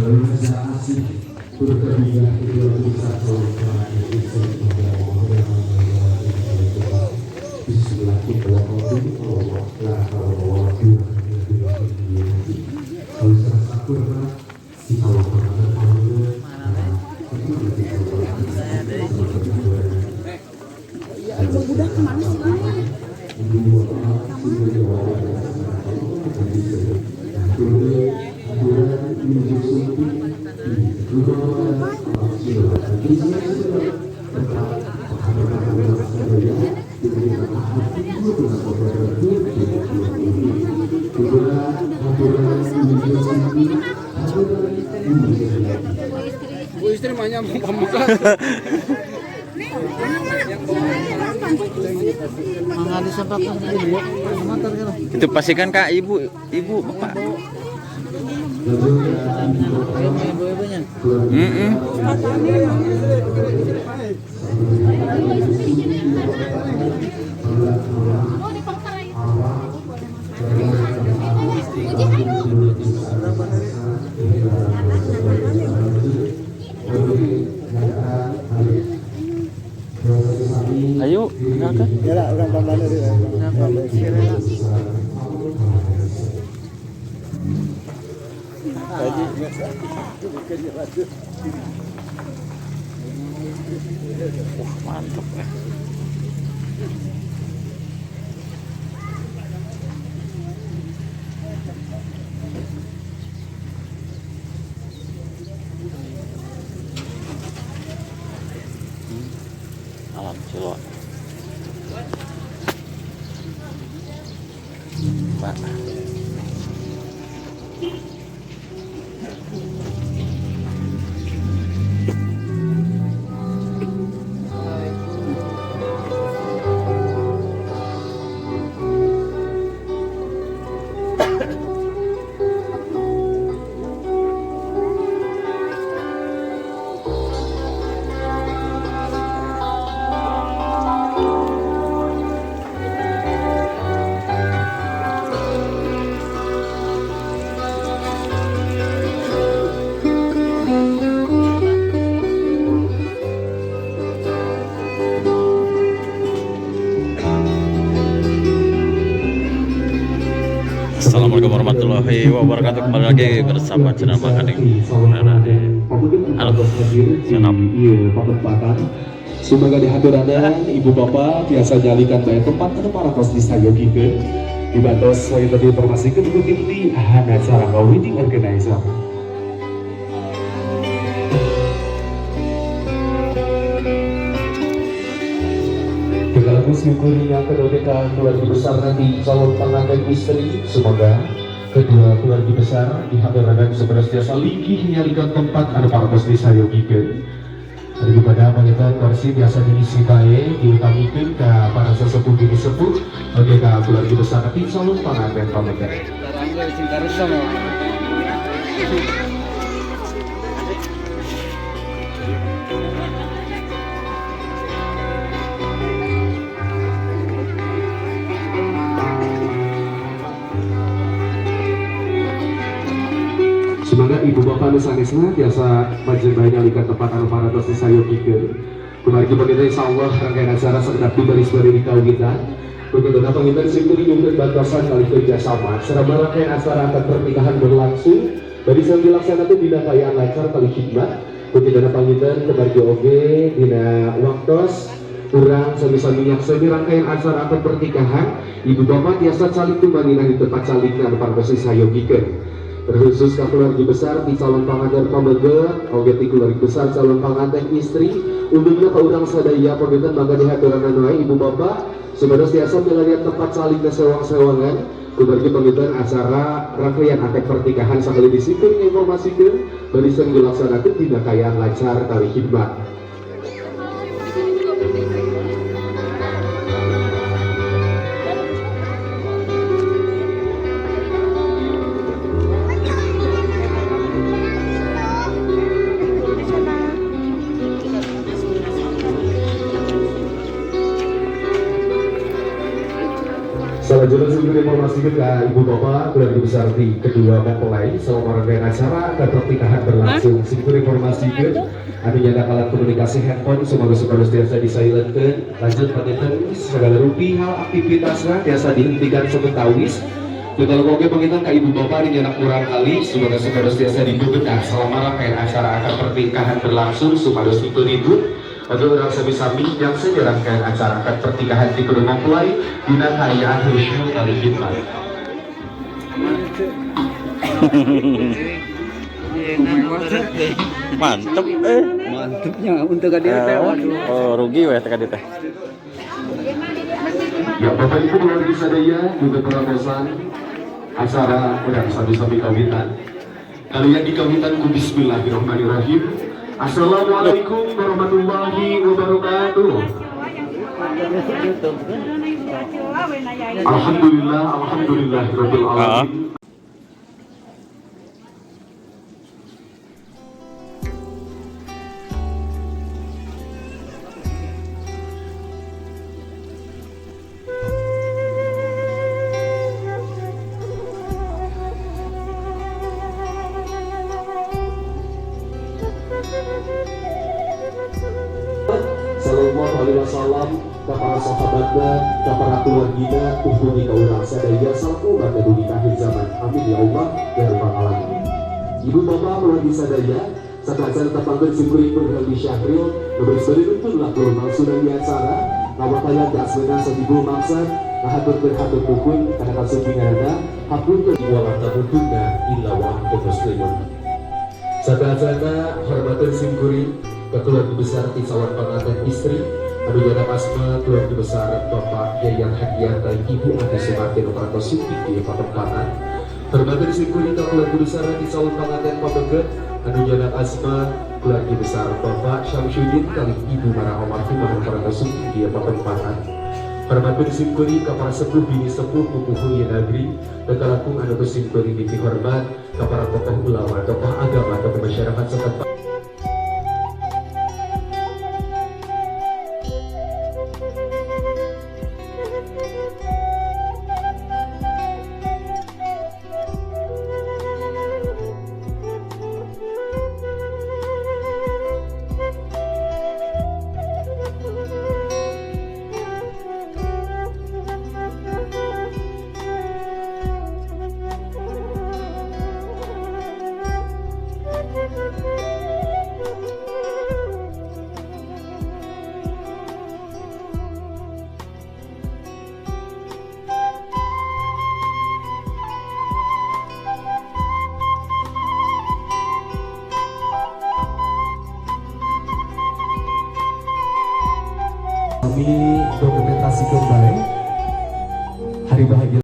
Udah kemana sih ini? Bu istri mah nyambung pembuka. Itu pastikan kak, ibu, ibu, bapak. Mm-mm. Ayo, kenalkan. Wah, mantap ya. Alam Ciloa. Pak. Assalamualaikum warahmatullahi wabarakatuh. Kembali lagi bersama channel Bang Ading. Halo, senap. Semoga dihaturanan ibu bapak biasa nyalikan bae tempat anu parantos disayogikeun dibantos wayah tadi informasikan ku tim di Hana Sarangga Wedding Organizer. Syukurinya kedua keluarga besar nanti calon pengantin istri, semoga kedua keluarga besar dihaturakan sebenarnya linggih nyalikan tempat anu parantos disayogikeun. Daripada panginten kursi biasa diisi bae diutamikeun ka para sesepuh bini sepuh oge ka keluarga besar nanti calon pengantin pameget. Semoga ibu bapak nu sanesna biasa majeng bae nyalikan tempat anu parantos disayogikeun. Kumargi panginten insyaallah rangkaian acara sekedap di baris bari dikawitan. Kuntuna panginten simkuring nyungkeun bantosan kali kerja sama. Selama rangkaian acara akad pernikahan berlangsung, barisan dilaksanakeun dina kaayaan lancar kali khidmat. Kuntuna panginten kumargi oge dina waktos urang sami-sami nyakseni rangkaian acara akad pernikahan, ibu bapak tiasa calik tumanginah di tempat calikna anu parantos disayogikeun. Terkhusus ke keluarga besar di calon panganten pameget, oge ti keluarga besar calon panganten istri, umumnya ka urang sadaya panginten mangga dihaturanan wae ibu bapak supados tiasa milarian tempat calikna sewang-sewangan. Kumargi panginten acara rangkaian akad pernikahan sakali disipun informasikan barisan dilaksanakeun dina kaayaan lancar kali khidmat. Selanjutnya sebelum informasikan ke ibu bapak keluarga besar di kedua mempelai selama rangkaian acara akad pernikahan berlangsung. Simkuring informasikan anu nyandak alat komunikasi handphone semoga supados tiasa di silentkeun. Lanjut panginten segala rupi hal aktivitasna tiasa dihentikan sementawis. Kalau oke panginten ka ibu bapak anu nyandak murangkalih semoga supados tiasa dibebenah selama rangkaian acara akad pernikahan berlangsung supados teu ribut. Atau urang sami-sami yang rangkaian acara akad pernikahan di kedua mempelai dina kaayaan khusyuk kalih hikmat. Mantep eh. Mantepnya untuk ka dieu teh. Waduh. Oh, rugi weh teh ka dieu teh. Ya, Bapak Ibu keluarga sadaya juga peramposan acara urang sami-sami kawitan. Kalian dikawitan ku bismillahirrahmanirrahim. Assalamualaikum warahmatullahi wabarakatuh. Alhamdulillah, alhamdulillahirabbil alamin. Sallallahu alaihi wasallam ka para sahabatna, ka para keluargina, tuhuni ka urang sadaya salaku umat dugi ka akhir zaman. Amin ya Allah ya rabbal alamin. Ibu bapak keluarga sadaya, sakacan tepangkeun simkuring pun Helmi Syahril, nu baris bade nuntun laku langsungan di acara, ngawakayan dasmena sabibu maksad, ngahaturkeun hatur nuhun kana kasumpinganana, hapunten wala tamutunna illa wa antum muslimun. Sadayana hormateun simkuring ke keluarga besar ti calon pengantin istri anu nyandak asma keluarga besar Bapak Yayan Hadian dan Ibu Adi Sumarti nu parantos sumping di patempatan. Hormateun simkuring ka keluarga besar ti calon pengantin pameget anu nyandak asma keluarga besar Bapak Syamsuddin kalih Ibu Mara almarhumah nu parantos sumping di patempatan. Hormateun simkuring ka para sepuh bini sepuh pupuhu ieu nagri dan kalakung anu ku simkuring dipihormat ka para tokoh ulama, tokoh agama, tokoh masyarakat setempat. Kami dokumentasikan baik hari bahagia.